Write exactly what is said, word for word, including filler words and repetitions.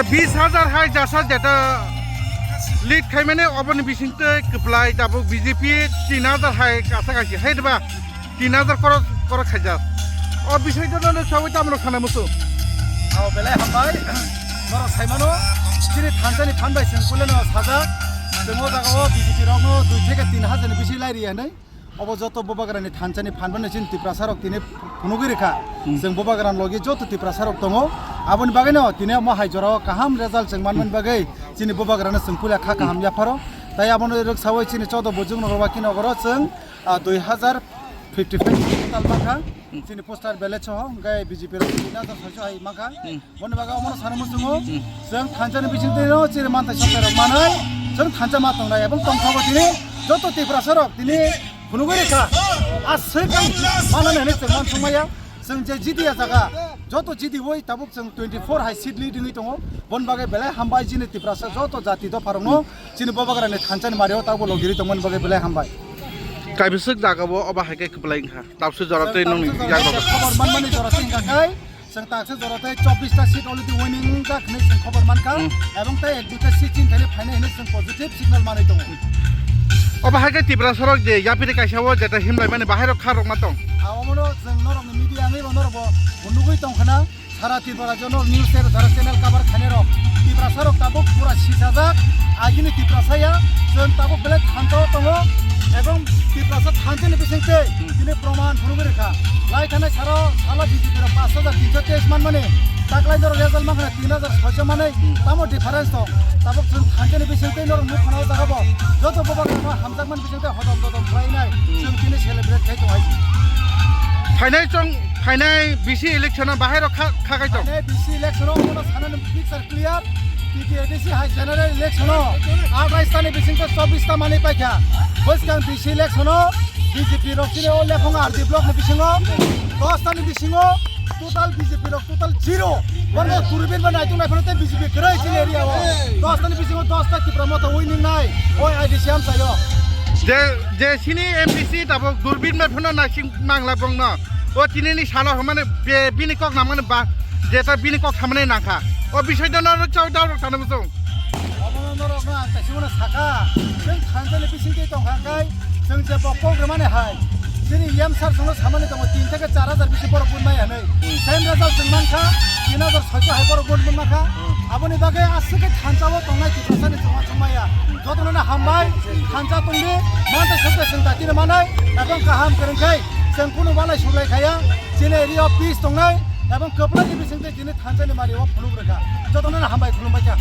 Bis hajar hai jasa jeta lead khaimani oboni bisingtwi kwplai tabuk B J P tin hajar hai kasa kaisi hai diba? Tin hajar korok, korok khaijak. O bisingtwi no sawi tamno sana musu. Ao belai hambai. Norok saimano chini thansani phan bai chwng kuleno sajak. Chwng o jaga o B J P rokno dui theke tin hajar ni bisi lai riya hinwi. Obo joto Bubagrani thansani phan bano chini Tiprasa rok tini phunugwi rikha. Hmm. Chwng Bubagrani logi joto Tiprasa rok tongo. Aboni bagwino tini omo hai jorao kaham result chwng manmani bagwi chini Bubagrano chwng puila kha kaham yapharo. Tai abono rwksawi chini chodo bujung nogor ba ki nogoro chwng, ah, dui hajar fifty five total mankha. Hmm. Chini poster ballot soho hwnkhe B J P rok tini hajar soi so hai mankha. Hmm. Boni bagwi omono sana muchungo, hmm, chwng thansa ni bisingtwi no chini manthai sokai rok manai, chwng thansa ma tongnai, ebong tongthogo tini joto Tiprasa rok tini phunugwi rikha. A swkang manani hinwi chwng mansukmaya, chwng je jidiya jaga, joto jidiwi tabuk chwng twenty four hai seat lead wngwi tongo. Boni bagwi belai hambai chini Tiprasa joto jati dopha rokno, hmm, chini Bubagrani thansa ni mario tabuk logiri tongmani bagwi belai hambai. Kaibiswk jaga bo obo hai khe kwplai wngkha, tabukse jora tei nongni yak rok. Khobor manmani jora tei wngkha khe, chwng taksa jora tei chobbish ta seat already winning wngjak hinwi chwng khobor mankha. Hmm. Ebong tei ek duita seat chini thani phainai hinwi chwng positive signal manwi tongo. Obo hai khe Tiprasa rok je yapiri kaisa o jeta himlai mani bahai rok kha rok ma tong. Abono chwng norokni media wngwi bo norok bo nugwi tongkha na, sara Tripura rajyo no news channel, sara channel cover khainai rok. Tiprasa rok tabuk pura sisajak, agini Tiprasa ya, chwng tabuk belai thansa o tongo, ebong Tiprasa thansa ni bisingtwi tini proman phunugwi rikha. Lai thanai saro sala B J P rok pash hajar tinso teis manmani, taklai norok result mankha tin hajar soiso manwi, tamo difference tong? Tabuk chwng thansa ni bisingtwi norok nuk khana o jaga bo joto Bubagrano hamjakmani bisingtwi hodom dodom khlainai, chwng tini celebrate khai tong hai. Phainai chong, phainai B C election o bahai rok kha, kha khai tong. Phainai B C election o omono sanani picture clear. T T A D C hai general election o athais ta ni bisingtwi chobbish ta manwi paikha. Bwskang B C election o B J P rok chini o Lephang R D block ni bisingo dos ta ni bisingo total B J P rok total zero. Bono durbin ba naitung nai phano tei B J P kwrwi chini area o. Dos ta ni bisingo dos ta Tipra Motha winning nai. Oi I D C amchaio. Je, je chini M D C tabuk durbin ba phano naising mangla bongno. O tinini salo hwnmani be, bini kok nangmani ba, jeta bini kok samani nangkha. O bisingtwi norok chao daurok sana muchung. Obono norokno ang kaisa uano sakha, chwng thansa ni bisingtwi tongkha khe, chwng je bo kok rwmani hai, chini M sir chwngno samani tongo, tin theke char hajar bisi borok bunmai hinwi. Same result chwng mankha, tin hajar soiso hai borok bun bunmankha. Aboni bagwi aswk khe thansa o tongnai Tiprasa ni chwng uansukmaya. Jotono no hambai, thansa tongdi, manthai sokde chwng datino manai, ebong kaham kwrwng khai, chwng kunu balai suklai khaya, chini area o peace tongnai, ebong kwplai ni bisingtwi chini thansa ni mari o phunuk rwkha. Jotono no hambai khulumbaikha.